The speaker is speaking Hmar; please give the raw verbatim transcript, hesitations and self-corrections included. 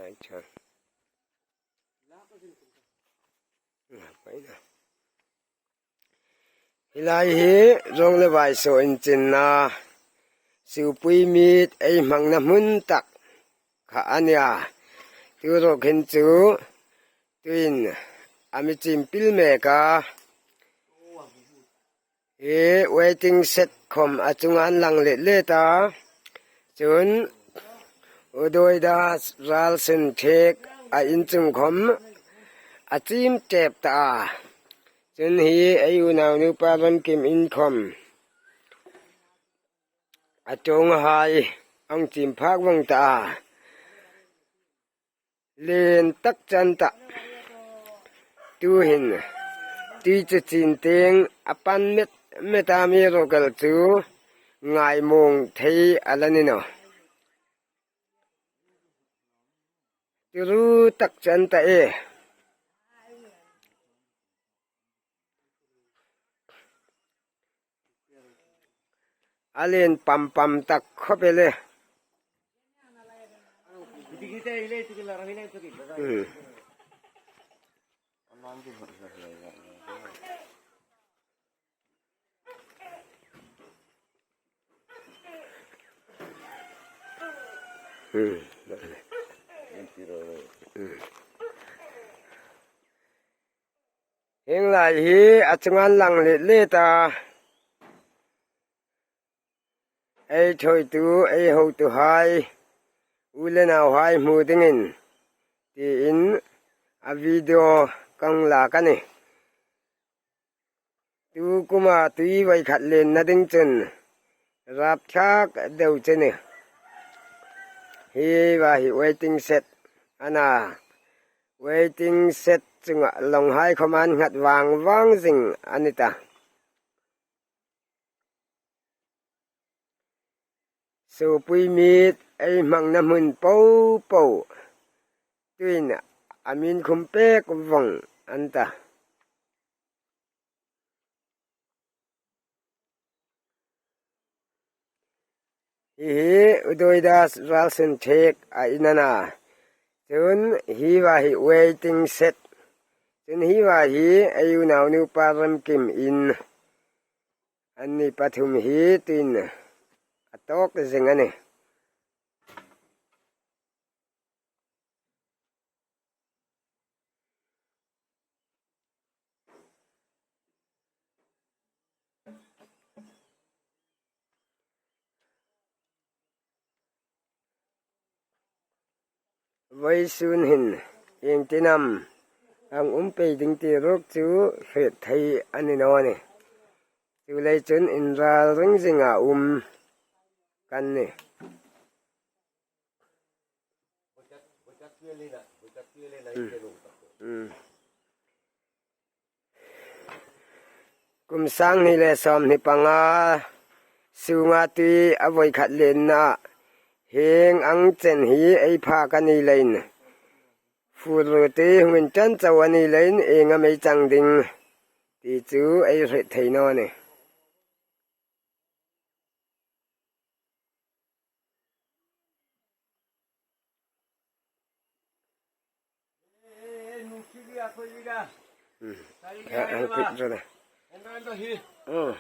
Hi lai hi zawng le vai saw inchinna, sopui mit ei hmangna hmun tak kha a nih a. Tuhin chu tuin a mi chim pil mek a. Hi waiting shed khawm a chunga an lang let let a. Chun Udoida Ralsun Thek a in chung khawm a chim tep ta a. Chun hi ei unau nupa Ramkim in khawm a ṭawnghai a chim phak vawng ta a. Lien tak chan ta. Tuhin tui chu chin tieng a pan met met a, mi ruok el chu ngai mawng thei a la ni nawh. Turu tak chan ta e. A lien pam pam tak khawp el e. Hmm. Hmm. Hmm. Hieng lai hi a chunga an lang let let a. Ei ṭhuoitu, ei hotuhai, u le nauhai hmu dingin tiin a video kan lak a nih. Tu kuma tui voi khat lenna ding chun rapthlak deu che a nih. Hi va hi waiting shed a na. Waiting shed chunga lawnghai khawm an nghat vang vang zing a ni ta. Sopui mit ei hmangna hmun po po tuin a mi inkhum pek vawng an ta. Hi hi Udoida Ralsun Thek a in a na. Chun hi va hi waiting shed. Chun hi va hi ei unau nupa Ramkim in. Anni pathum hi tuin a tawk zing a nih. Vawisun hin ieng tin am hang um pei ding ti ruok chu hriet thei a ni naw a nih. Chuleiin chun inral ring zinga um kan nih. Hmm. Hmm. Kum sang hni le sawmhni panga sunga tui a voi khat lenna hieng ang chen hi ei phak a ni leiin, fur ru tui hung inṭan chau a ni leiin ieng am ei chang ding ti chu ei hriet thei naw a nih. Hmm. Ka ang pit zo da. Oh.